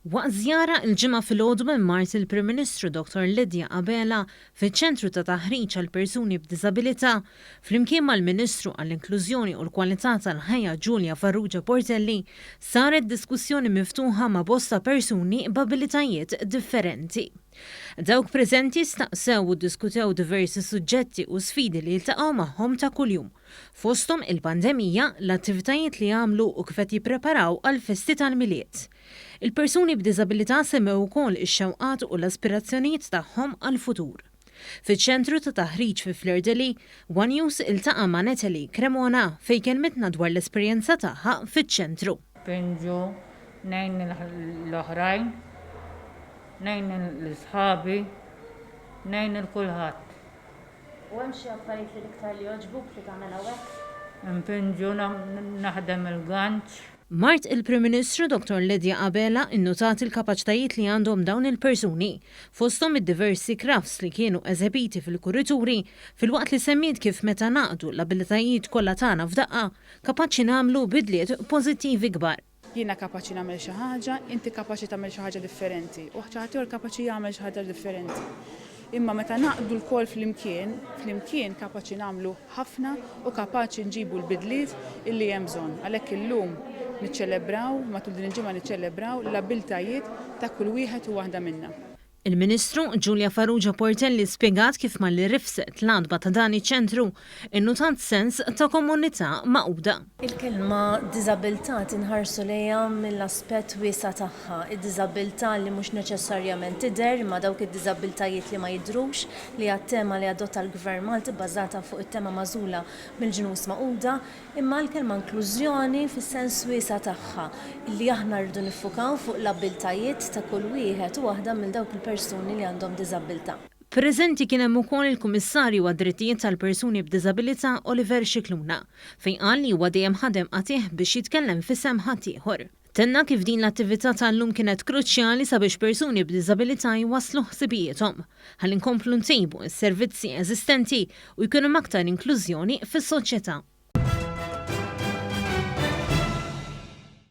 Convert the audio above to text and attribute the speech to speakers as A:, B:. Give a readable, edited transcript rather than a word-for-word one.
A: Waqt żjara l-Ġimgħa filgħodu minn mart il-Prim Ministru Dottor Lydia Abela fiċ-Ċentru ta' Taħriġ għal Persuni b'Diżabilità, flimkien mal-Ministru għall-Inklużjoni u l-Kwalità tal-Ħajja Julia Farrugia Portelli, saret diskussjoni miftuħa ma' bosta persuni b'abilitajiet differenti. Dawk preżenti staqsew u ddiskutew diversi suġġetti u sfidi li jiltaqgħu magħhom ta' kuljum, fosthom il-pandemija, l-attivitajiet li jagħmlu u kif qed jippreparaw għall-festi tal-Milied. Il-persuni b'diżabilità semmew ukoll ix-xewqat u l-aspirazzjonijiet tagħhom għall-futur. Fiċ-ċentru ta' taħriġ fi Fleur de Lys, one News iltaqa' ma' Natalie Cremona fejn kellmitna dwar l-esperjenza tagħha fiċ-ċentru.
B: Pinġu, ngħin l-oħrajn. Ngħin lil sħabi, ngħin lil kulħadd.
C: U hemm xi affarijiet li l-iktar li jogħġbuk li tagħmel hawnhekk?
B: Inpinġu, naħdem il-ganċ.
A: Mart il-Prim Ministru Dottor Lydia Abela nnutat il-kapaċitajiet li għandhom dawn il-persuni, fosthom id-diversi crafts li kienu eżebiti fil-kurituri, filwaqt li semmiet kif meta ngħaqqdu l-abilitajiet kollha tagħna f'daqqa, kapaċi nagħmlu bidliet pożittivi kbar.
D: Jiena kapaċi nagħmel xi ħaġa, inti kapaċi tagħmel xi ħaġa differenti u xi ħadd ieħor kapaċi jagħmel xi ħaġa differenti. Imma meta naqdu lkoll flimkien, flimkien kapaċi nagħmlu ħafna u kapaċi nġibu l-bidliet illi hemm bżonn. Għalhekk illum niċċelebraw, matul din il-ġimgħa niċċelebraw l-abiltajiet ta' kull wieħed u waħda minna.
A: Il-Ministru Julia Farrugia Portelli spjegat kif malli rifset l-għatba ta' dan iċ-ċentru, innutat sens ta' komunità magħquda.
C: Il-kelma diżabilità tinħarsu lejha mill-aspett wiesa' tagħha, id-diżabilità li mhux neċessarjament tidher imma dawk id-diżabilitajiet li ma jidhrux, li hija t-tema li adotta l-Gvern Malti bbażata fuq it-tema magħżula mill-Ġnus Magħquda, Imma l-kelma inklużjoni fis-sens wiesa' tagħha, li aħna rridu niffukaw fuq l-abbiltajiet ta' kull wieħed u waħda mill dawk il-persuni li għandhom diżabbiltà.
A: Preżenti kien hemm ukoll il-Kummissarju għad-Drittijiet tal-Persuni b'Diżabilità Oliver Scicluna, fejn qal li huwa dejjem ħadem qatigħ biex jitkellem f'isem ħaddieħor. Tenna kif din l-attività tal-lum kienet kruċjali sabiex persuni b'diżabilità jwasslu ħsibijiethom, ħalli nkomplu ntejbu s-servizzi eżistenti u jkun hemm aktar inklużjoni fis-soċjetà.